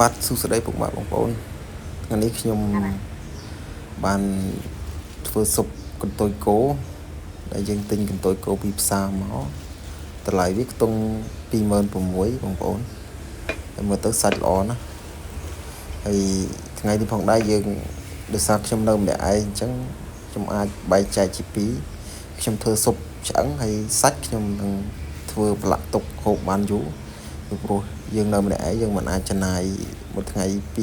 បាទសួស្តីពុកម៉ែបងប្អូនថ្ងៃនេះខ្ញុំបានធ្វើស៊ុបកន្ទុយគោដែលយើងទិញកន្ទុយគោពីផ្សារមកតម្លៃវាខ្ទង់ 26,000 បងប្អូនហើយមើលទៅសាច់ល្អណាស់ហើយថ្ងៃនេះផងដែរយើងដោយសារខ្ញុំនៅម្នាក់ឯងអញ្ចឹងខ្ញុំអាចបែងចែកជាពីរខ្ញុំធ្វើស៊ុបឆ្អឹងហើយសាច់ខ្ញុំនឹងធ្វើប្រឡាក់ទុកហូបបានយូរពីព្រោះយើងនៅម្នាក់ឯងយើងមិនអាចចំណាយមួយថ្ងៃ 25,000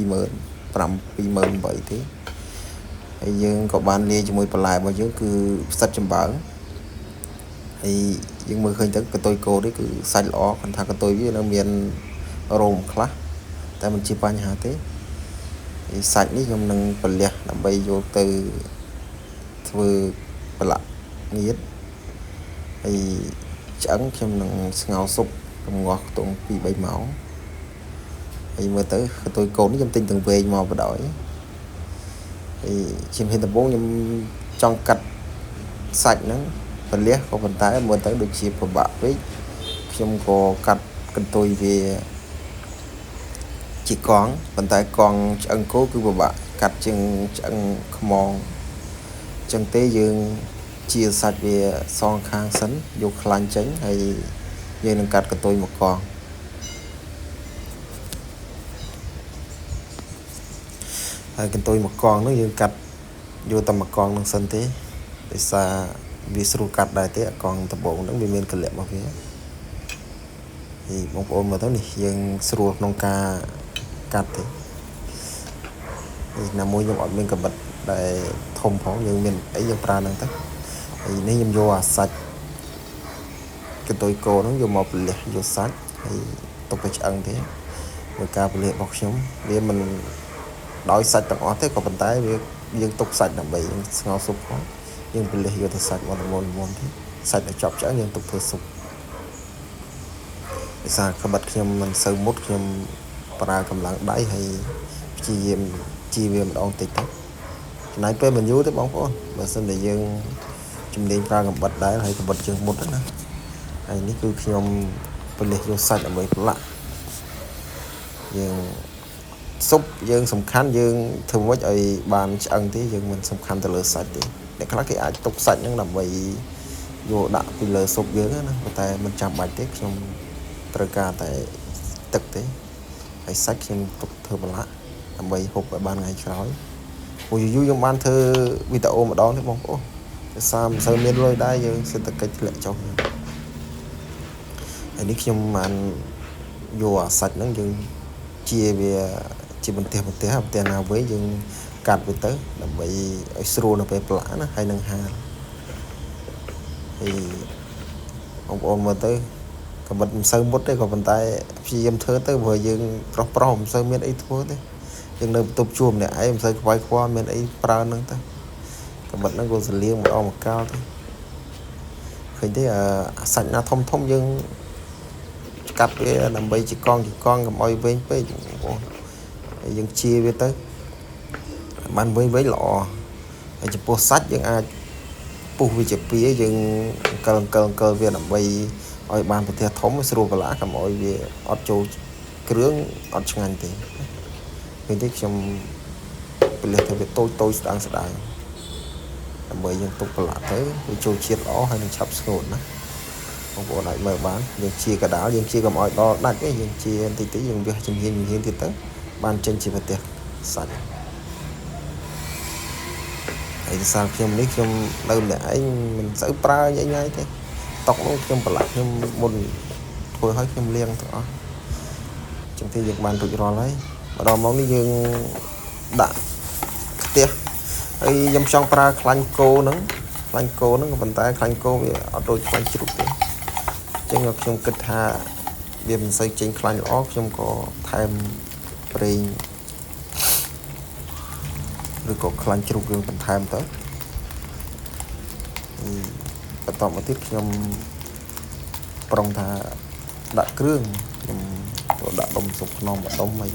28,000 ទេហើយយើងក៏បានលាយជាមួយបន្លែរបស់យើងគឺផ្សិតចំបើងហើយយើងមើលឃើញទៅកន្ទុយគោនេះគឺសាច់ល្អគាត់ថាកន្ទុយវានៅមានរោមខ្លះតែមិនជាបញ្ហាទេហើយសាច់នេះខ្ញុំនឹងប្រលះដើម្បីយកទៅធ្វើប្រឡាក់ងៀតហើយឆ្អឹងខ្ញុំនឹងស្ងោរស៊ុបរំងាស់ខ្ទង់ 2-3 ម៉ោងហើយមើលទៅកន្ទុយកូននេះខ្ញុំទិញទាំងវែងមកបណ្ដោយហើយជាជំហានដំបូងខ្ញុំចង់កាត់សាច់ហ្នឹងប្រលះក៏ប៉ុន្តែមើលទៅដូចជាពិបាកពេកខ្ញុំក៏កាត់កន្ទុយវាជាកង់ប៉ុន្តែកង់ឆ្អឹងគោគឺពិបាកកាត់ជាងឆ្អឹងខ្មងអញ្ចឹងទេយើងជាសាច់វាសងខាងសិនយកខ្លាញ់ចេញហើយយើងនឹងកាត់កន្ទុយមកកង់ហើយកន្ទុយមកកង់នោះយើងកាត់យកតែមកកង់នឹងសិនទេដោយសារវាស្រួលកាត់ដែរទេអាកង់ដំបងហ្នឹងវាមានកលៈរបស់វាហើយបងប្អូនមើលទៅនេះយើងស្រួលក្នុងការកាត់ទេនេះណាមួយខ្ញុំអត់មានកំបិតដែលធំផងយើងមានអីយើងប្រើហ្នឹងទៅហើយនេះខ្ញុំយកអាសាច់កន្ទុយគោហ្នឹងយកមកប្រលះយកសាច់ហើយទុកទៅឆ្អឹងទេដោយការប្រលះរបស់ខ្ញុំវាមិនដោយសាច់ទាំងអស់ទេក៏ប៉ុន្តែវាយើងទុកសាច់ដើម្បីយើងស្ងោរស៊ុបផងយើងប្រលះយកទៅសាច់មកល្មមៗទេសាច់ឲ្យចប់ឆ្អឹងយើងទុកធ្វើស៊ុបដោយសារក្បិតខ្ញុំមិនសូវមុតខ្ញុំប្រើកម្លាំងដៃហើយព្យាយាមជីវាម្ដងតិចទៅចំណាយពេលមិនយូរទេបងប្អូនបើសិនតែយើងជំនាញប្រើកំបិតដែរហើយកំបិតជើងមុតណាហើយនេះគឺខ្ញុំប្រលះយកសាច់ដើម្បីប្រឡាក់យើងស៊ុបយើងសំខាន់យើងធ្វើម៉េចឲ្យបានឆ្អឹងទេយើងមិនសំខាន់ទៅលើសាច់ទេអ្នកខ្លះគេអាចទុកសាច់ហ្នឹងដើម្បីយកដាក់ពីលើស៊ុបយើងណាប៉ុន្តែមិនចាំបាច់ទេខ្ញុំត្រូវការតែទឹកទេហើយសាច់ខ្ញុំទុកធ្វើប្រឡាក់ដើម្បីហូបឲ្យបានថ្ងៃក្រោយព្រោះយូរៗខ្ញុំបានធ្វើវីដេអូម្ដងទេបងប្អូនដោយសារមិនសូវមានលុយដែរយើងសេដ្ឋកិច្ចធ្លាក់ចុះហើយនេះខ្ញុំបានយកអាសាច់ហ្នឹងយើងជាវាជាបន្ទះបន្ទះបន្ទះណាវិញយើងកាត់វាទៅដើម្បីឲ្យស្រួលនៅពេលប្រឡាក់ណាហើយនឹងហាលហើយបងប្អូនមើលទៅក៏មិនសូវមុតទេក៏ប៉ុន្តែព្យាយាមធ្វើទៅព្រោះយើងប្រុសមិនសូវមានអីធ្វើទេយើងនៅបន្ទប់ជួលម្នាក់ឯងមិនសូវខ្វាយខ្វល់មានអីប្រើហ្នឹងទៅក៏មិនហ្នឹងក៏សលៀងម្ដងមកកាលទៅឃើញទេអាសាច់ណាធំធំយើងកាត់វាដើម្បីជាកង់ជាកង់កុំឲ្យវែងពេកបងប្អូនហើយយើងជាវាទៅបានវែងវែងល្អហើយចំពោះសាច់យើងអាចពុះវាជាពីយើងអង្គលអង្គលអង្គលវាដើម្បីឲ្យបានប្រទេសធំស្រួលបន្លាកុំឲ្យវាអត់ចូលគ្រឿងអត់ឆ្ងាញ់ទេពេលនេះខ្ញុំពលិះទៅវាតូចតូចស្ដើងស្ដើងដើម្បីយើងទុកប្រឡាក់ទៅវាចូលជាតិល្អហើយនឹងឆាប់ស្ងួតណាបងប្អូនអាចមើលបានយើងជាកដាលយើងជាកុំឲ្យដល់ដាច់ទេយើងជាបន្តិចតិចយើងវាជំហានជំហានទៀតទៅបានចេញជាប្រទេសសាច់ហើយសារខ្ញុំនេះខ្ញុំនៅម្នាក់ឯងមិនសូវប្រើញ៉ៃញ៉ៃទេតុកនោះខ្ញុំប្រឡាក់ខ្ញុំមុនធ្វើឲ្យខ្ញុំលាងទាំងអស់ចឹងទេយើងបានរួចរាល់ហើយម្ដងមកនេះយើងដាក់ខ្ទះហើយខ្ញុំចង់ប្រើខ្លាញ់គោហ្នឹងខ្លាញ់គោហ្នឹងក៏ប៉ុន្តែខ្លាញ់គោវាអត់ដូចខ្លាញ់ជ្រូកទេចឹងខ្ញុំគិតថាវាមិនសូវចេញខ្លាញ់ល្អខ្ញុំក៏ថែមប្រេងឬក៏ខ្លាញ់ជ្រូកយើងបន្ថែមទៅបន្តមកទៀតខ្ញុំប្រុងថាដាក់គ្រឿងខ្ញុំដាក់ដុំស៊ុបខ្នងម្ដុំហើយ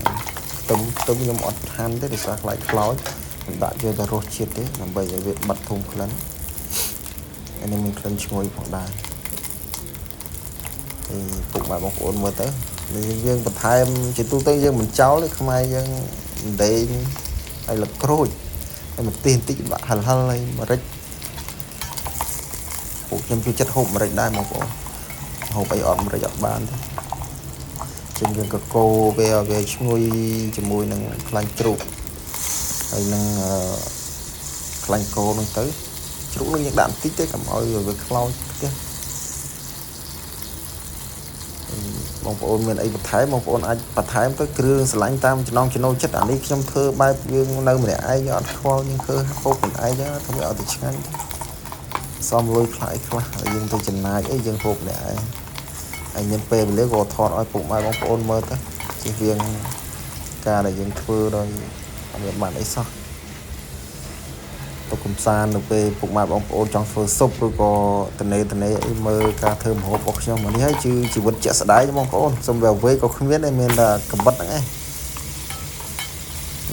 ខ្ទឹមខ្ទឹមខ្ញុំអត់ហាន់ទេដោយសារខ្លាចខ្លោចខ្ញុំដាក់យកតែរសជាតិទេដើម្បីឲ្យវាបាត់ធុំក្លិនហើយនឹងមានក្លិនឈ្ងុយផងដែរហើយពុកម៉ែបងប្អូនមើលទៅ នេះយើងបន្ថែមជាទូទៅយើងមិនចោលទេខ្មែរយើងដេងហើយលក្រូចហើយម្ទេសបន្តិចបាក់ហិលហិលហើយម្រេចពួកខ្ញុំចូលចិត្តហូបម្រេចដែរបងប្អូនហូបអីអត់ម្រេចអត់បានទេជាងយើងក៏កូរវាឲ្យវាឈ្ងុយជាមួយនឹងខ្លាញ់ជ្រូកហើយនឹងខ្លាញ់គោនឹងទៅជ្រូកនឹងយើងដាក់បន្តិចទេកុំឲ្យវាខ្លោចផ្ទះបងប្អូនមានអីបន្ថែមបងប្អូនអាចបន្ថែមទៅគ្រឿងស្រឡាញ់តាមចំណងចំណូលចិត្តអានេះខ្ញុំធ្វើបែបយើងនៅម្នាក់ឯងអត់ខ្វល់យើងធ្វើហូបខ្លួនឯងធ្វើឲ្យតែឆ្ងាញ់សំលុយខ្លះខ្លះហើយយើងទៅចំណាយអីយើងហូបម្នាក់ឯងហើយមានពេលវេលាក៏ថតឲ្យពុកម៉ែបងប្អូនមើលទៅជៀសវាងការដែលយើងធ្វើដោយអត់មានបានអីសោះទុកកំសាន្តនៅពេលពុកម៉ែបងប្អូនចង់ធ្វើស៊ុបឬក៏តនេតនេអីមើលការធ្វើម្ហូបរបស់ខ្ញុំនេះហើយគឺជីវិតជាក់ស្ដែងបងប្អូនសូមវាវេក៏គ្មានដែរមានតែកបិតហ្នឹងឯង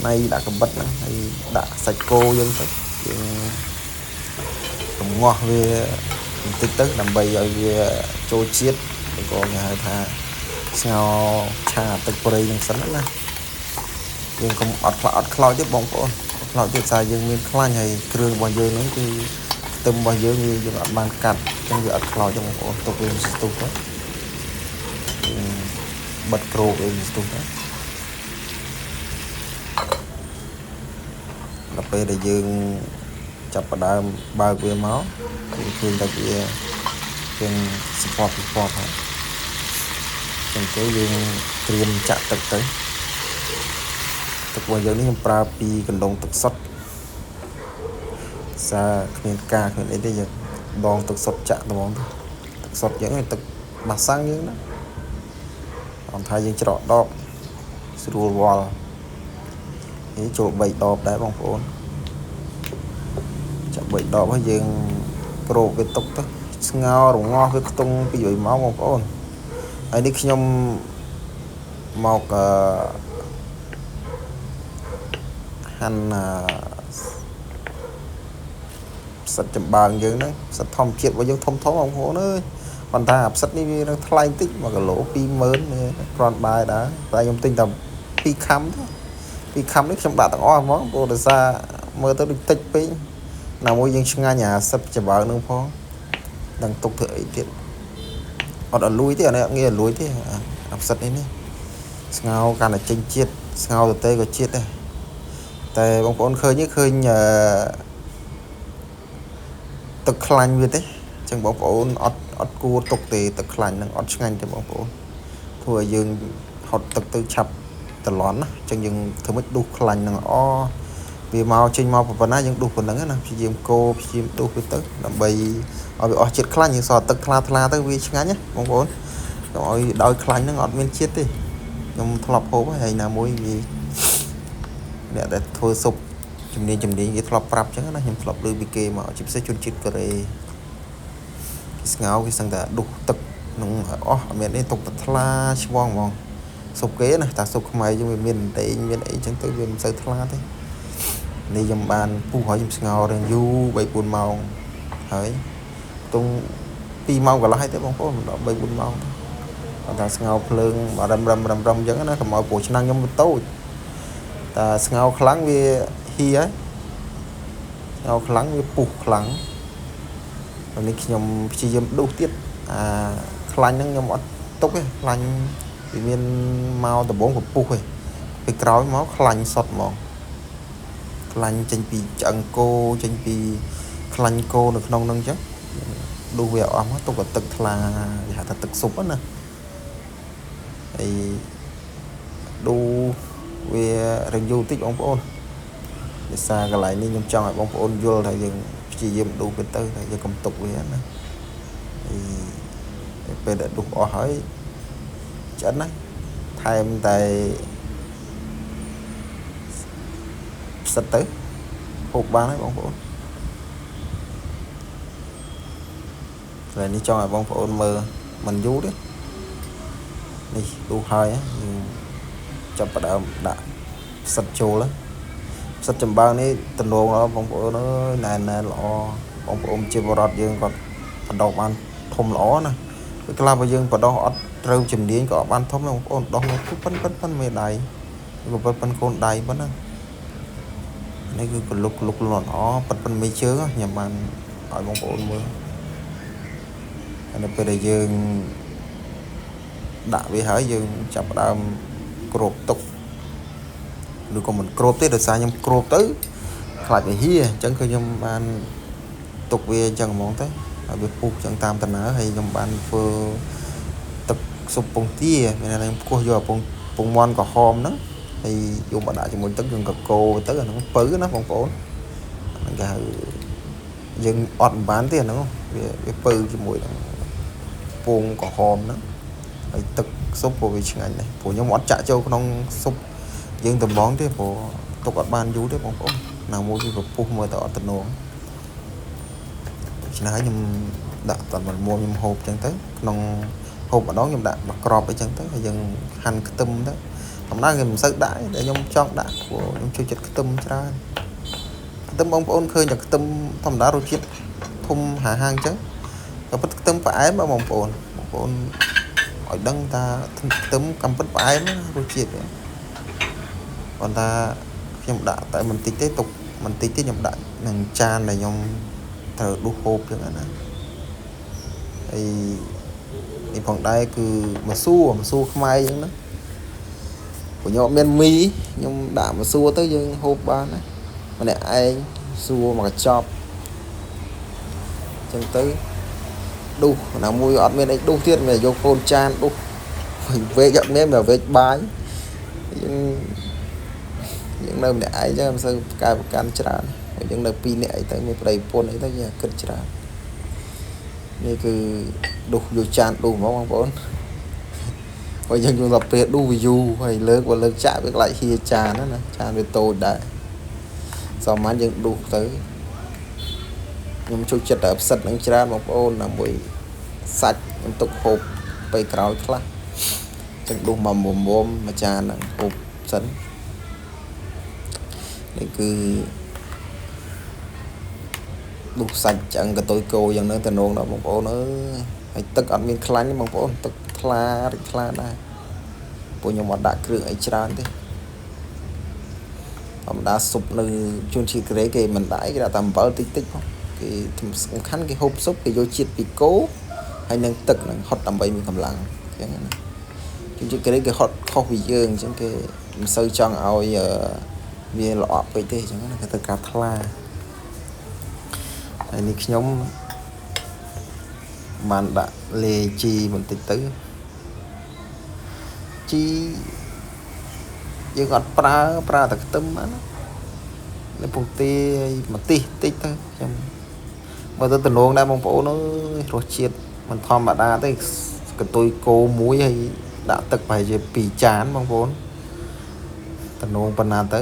ណៃដាក់កបិតហ្នឹងហើយដាក់សាច់គោយើងទៅយើងរងាស់វាបន្តិចទៅដើម្បីឲ្យវាចូលជាតិឬក៏គេហៅថាស្ងោឆាទឹកព្រៃហ្នឹងសិនណាយើងកុំអត់ខ្លោចអត់ខ្លោចទេបងប្អូនខ្លោចទៀតសារយើងមានខ្លាញ់ហើយគ្រឿងរបស់យើងហ្នឹងគឺខ្ទឹមរបស់យើងវាយើងអត់បានកាត់អញ្ចឹងវាអត់ខ្លោចទេបងប្អូនទុកវាស្ទុះទៅបិទគ្របវាស្ទុះទៅដល់ពេលដែលយើងចាប់ផ្ដើមបើកវាមកយើងឃើញតែវាជាងសពតសពតហើយអញ្ចឹងទៅយើងត្រៀមចាក់ទឹកទៅទឹករបស់យើងនេះខ្ញុំប្រើពីកណ្ដុងទឹកសុទ្ធសារគ្មានការគ្មានអីទេយើងដងទឹកសុទ្ធចាក់ត្មងទឹកសុទ្ធយើងឯងទឹកម៉ាសាំងយើងណាអនថាយើងច្រកដបស្រួលវល់នេះចូល3ដបដែរបងប្អូនចាក់3ដបហើយយើងគ្របវាទុកទៅស្ងោរងាស់វាខ្ទង់2-3ម៉ោងបងប្អូនហើយនេះខ្ញុំមកហាន់ផ្សិតចំបើងយើងហ្នឹងផ្សិតធម្មជាតិរបស់យើងធំធំបងប្អូនអើយប៉ុន្តែអាផ្សិតនេះវានឹងថ្លៃបន្តិច1គីឡូ20000គ្រាន់បាយដែរតែខ្ញុំទិញតែ2ខាំទេ2ខាំនេះខ្ញុំដាក់ទាំងអស់ហ្មងព្រោះដោយសារមើលទៅដូចតិចពេកណាមួយយើងឆ្ងាញ់អាផ្សិតចំបើងហ្នឹងផងដឹងទុកធ្វើអីទៀតអត់ឲ្យលួយទេអានេះអត់ងាយឲ្យលួយទេអាផ្សិតនេះនេះស្ងោកាន់តែចេញជាតិស្ងោទៅទេក៏ជាតិដែរតែបងប្អូនឃើញទេឃើញទឹកខ្លាញ់វាទេអញ្ចឹងបងប្អូនអត់គួរទុកទេទឹកខ្លាញ់ហ្នឹងអត់ឆ្ងាញ់ទេបងប្អូនធ្វើឲ្យយើងហត់ទឹកទៅឆាប់ត្រឡន់ណាអញ្ចឹងយើងធ្វើម៉េចដុសខ្លាញ់ហ្នឹងអវាមកចេញមកប៉ុណ្ណាយើងដុសប៉ុណ្ណឹងណាព្យាយាមកោព្យាយាមដុសវាទៅដើម្បីឲ្យវាអស់ជាតិខ្លាញ់យើងសល់ទឹកថ្លាថ្លាទៅវាឆ្ងាញ់ណាបងប្អូនកុំឲ្យដោយខ្លាញ់ហ្នឹងអត់មានជាតិទេខ្ញុំធ្លាប់ហូបហើយណាមួយវាអ្នកដែលធ្វើស៊ុបជំនាញគេធ្លាប់ប្រាប់អញ្ចឹងណាខ្ញុំធ្លាប់ឮពីគេមកជាពិសេសជនជាតិកូរ៉េគេស្ងោគេសឹងតែដុសទឹកក្នុងអស់អត់មានទេទុកតែថ្លាឆ្វងហ្មងស៊ុបគេណាតែស៊ុបខ្មែរយើងវាមានដេងមានអីអញ្ចឹងទៅវាមិនសូវថ្លាទេនេះខ្ញុំបានពុះហើយខ្ញុំស្ងោរឿងយូរ3-4ម៉ោងហើយខ្ទង់2ម៉ោងកន្លះហើយទេបងប្អូនមិនដល់3-4ម៉ោងទេគាត់ថាស្ងោភ្លើងរឹមរឹមរឹមរឹមអញ្ចឹងណាកុំឲ្យព្រោះឆ្នាំងខ្ញុំវាតូចតែស្ងោខ្លាំងវាហៀហើយស្ងោខ្លាំងវាពុះខ្លាំងនេះខ្ញុំព្យាយាមដុសទៀតអាខ្លាញ់ហ្នឹងខ្ញុំអត់ទុកទេខ្លាញ់វាមានមកដំបងពពុះទេពេលក្រោយមកខ្លាញ់សុតហ្មងខ្លាញ់ចេញពីឆ្អឹងគោចេញពីខ្លាញ់គោនៅក្នុងហ្នឹងអញ្ចឹងដុសវាអស់មកទុកតែទឹកថ្លាគេហៅថាទឹកស៊ុបណាហើយដុសវារងយូរតិចបងប្អូនដោយសារកន្លែងនេះខ្ញុំចង់ឲ្យបងប្អូនយល់ថាយើងព្យាយាមដុសវាទៅតែយើងកុំទុកវាណាហើយពេលដែលដុសអស់ហើយឆ្អិនណាថែមតែផ្សិតទៅហូបបានហើយបងប្អូនកន្លែងនេះចង់ឲ្យបងប្អូនមើលមិនយូរទេនេះដុសហើយយើងចាប់ផ្ដើមដាក់ផ្សិតចូលផ្សិតចំបើងនេះតំណងដល់បងប្អូនអើយណែនល្អបងប្អូនជាបរិវត្តយើងគាត់បដោះបានធំល្អណាពេលខ្លះបើយើងបដោះអត់ ត្រូវជំនាញក៏អត់បានធំដែរបងប្អូនដោះមកគឺប៉ិនប៉ិនប៉ិនមេដៃក៏ប៉ិនប៉ិនកូនដៃប៉ុណ្ណានេះគឺកលុកលុកលន់អប៉ិនប៉ិនមេជើងខ្ញុំបានឲ្យបងប្អូនមើលហើយនៅពេលដែលយើងដាក់វាហើយយើងចាប់ផ្ដើមគ្របទុកឬក៏មិនគ្របទេដោយសារខ្ញុំគ្របទៅខ្លាចវាហៀអញ្ចឹងគឺខ្ញុំបានទុកវាអញ្ចឹងហ្មងទៅហើយវាពុះអញ្ចឹងតាមដំណើរហើយខ្ញុំបានធ្វើទឹកស៊ុបពងទាមានន័យថាខ្ញុំគោះយកអាពងមាន់ក្រហមហ្នឹងហើយយកមកដាក់ជាមួយទឹកយើងកកោទៅអាហ្នឹងពៅណាបងប្អូនហ្នឹងគេហៅយើងអត់មិនបានទេអាហ្នឹងវាពៅជាមួយនឹងពងក្រហមហ្នឹងហើយទឹកស៊ុបក៏វាឆ្ងាញ់ដែរព្រោះខ្ញុំអត់ចាក់ចូលក្នុងស៊ុបយើងតំបងទេព្រោះទុកអត់បានយូរទេបងប្អូនណាមួយវាពពុះមើលទៅអត់តំណងដូច្នេះហើយខ្ញុំដាក់តែមួយមុំខ្ញុំហូបចឹងទៅក្នុងហូបម្ដងខ្ញុំដាក់មួយក្របអីចឹងទៅហើយយើងហាន់ខ្ទឹមទៅធម្មតាគេមិនសូវដាក់ទេតែខ្ញុំចង់ដាក់ព្រោះខ្ញុំចូលចិត្តខ្ទឹមច្រើនខ្ទឹមបងប្អូនឃើញតែខ្ទឹមធម្មតារសជាតិធំហាហាងចឹងក៏ពិតខ្ទឹមផ្អែមបងប្អូនបងប្អូនឲ្យដឹងថាខ្ទឹមកំពិតផ្អែមរសជាតិប៉ុន្តែខ្ញុំដាក់តែបន្តិចទេទុកបន្តិចទេខ្ញុំដាក់នឹងចានដែលខ្ញុំត្រូវដួសហូបចឹងណាហើយនេះផងដែរគឺម្សួរខ្មែរចឹងណាព្រោះខ្ញុំអត់មានមីខ្ញុំដាក់ម្សួរទៅយើងហូបបានណាម្នាក់ឯងសួរមកកញ្ចប់ចឹងទៅដួសណាមួយអត់មានអីដួសទៀតមានយកកូនចានដួសវែកអត់មានតែវែកបាយយើងនៅម្នាក់ឯងចឹងមិនសូវកែប្រកាន់ច្រើនយើងនៅ2នាក់អីទៅមានប្តីប្រពន្ធអីទៅយើងគិតច្រើននេះគឺដួសយកចានដួសហ្មងបងប្អូនបើយើងយល់ដល់ពេលដួសវាយូរហើយលើកបើលើកចាក់វាខ្លាចហៀចានណាចានវាតូចដែរសាមញ្ញយើងដួសទៅខ្ញុំចូលចិត្តតែផ្សិតនឹងច្រើនបងប្អូនណាមួយសាច់ខ្ញុំទុកហូបពេលក្រោយខ្លះចឹងដួសមកមុំមួយចានហ្នឹងហូបសិននេះគឺដួសសាច់ឆ្អឹងកតុយគោយ៉ាងហ្នឹងតំណងដល់បងប្អូនអើយហើយទឹកអត់មានខ្លាញ់ទេបងប្អូនទឹកថ្លារិចថ្លាដែរពួកខ្ញុំអត់ដាក់គ្រឿងអីច្រើនទេធម្មតាស៊ុបនៅជួនជាតិកូរ៉េគេមិនដាក់គេដាក់តែអំបិលតិចតិចផងគេសំខាន់គេហូបស៊ុបគេយកជាតិពីគោហើយនឹងទឹកហ្នឹងហត់ដើម្បីមានកម្លាំងអញ្ចឹងណាជនជាតិកូរ៉េគេហត់ខុសពីយើងអញ្ចឹងគេមិនសូវចង់ឲ្យវាល្អក់ពេកទេអញ្ចឹងណាគេត្រូវការថ្លាហើយនេះខ្ញុំបានដាក់លេជីបន្តិចទៅជីយើងអត់ប្រើតែខ្ទឹមបាននៅពងទាម្ទេសតិចទៅខ្ញុំមើលទៅតំណងដែរបងប្អូនអើយរសជាតិមិនធម្មតាទេកន្ទុយគោមួយហើយដាក់ទឹកប្រហែលជា2ចានបងប្អូនតំណងប៉ុណ្ណាទៅ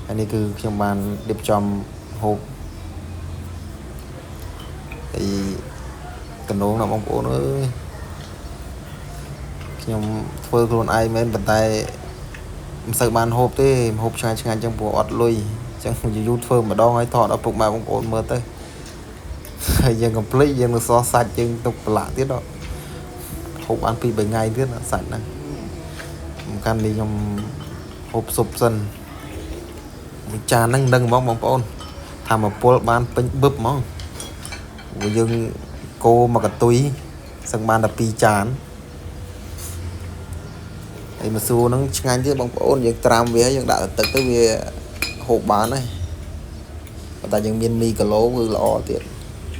ហើយនេះគឺខ្ញុំបានរៀបចំហូបហើយតំណងណាបងប្អូនអើយខ្ញុំធ្វើខ្លួនឯងមែនប៉ុន្តែមិនសូវបានហូបទេហូបឆ្ងាញ់ឆ្ងាញ់ចឹងព្រោះអត់លុយចឹងយូរធ្វើម្ដងហើយថតដល់ពុកម៉ែបងប្អូនមើលទៅហើយយើងកុំភ្លេចយើងនឹងសោះសាច់យើងទុកប្រឡាក់ទៀតដល់ហូបបាន2 3ថ្ងៃទៀតសាច់ហ្នឹងសំខាន់នេះខ្ញុំហូបស៊ុបសិនមួយចានហ្នឹងដឹងហ្មងបងប្អូនថាមកពុលបានពេញបឹបហ្មងព្រោះយើងគោមកកតុយសឹងបានតែ2ចានហើយម្សួរហ្នឹងឆ្ងាញ់ទៀតបងប្អូនយើងត្រាំវាយើងដាក់ទឹកទៅវាហូបបានហើយប៉ុន្តែយើងមានមីគីឡូគឺល្អទៀត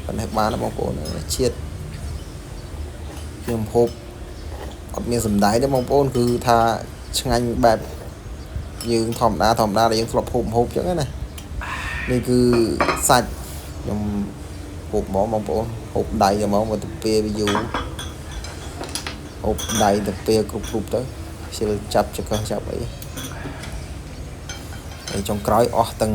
ប៉ុណ្ណេះបានណាបងប្អូនជាតិខ្ញុំហូបអត់មានសំដែងទេបងប្អូនគឺថាឆ្ងាញ់បែបយើងធម្មតាដែលយើងធ្លាប់ហូបចឹងណានេះគឺសាច់ខ្ញុំហូបហ្មងបងប្អូនហូបដៃហ្មងមកទៅពេលវាយូរហូបដៃទៅពេលគ្រប់ទៅខ្ជិលចាប់ចង្កឹះចាប់អីហើយចុងក្រោយអស់ទាំង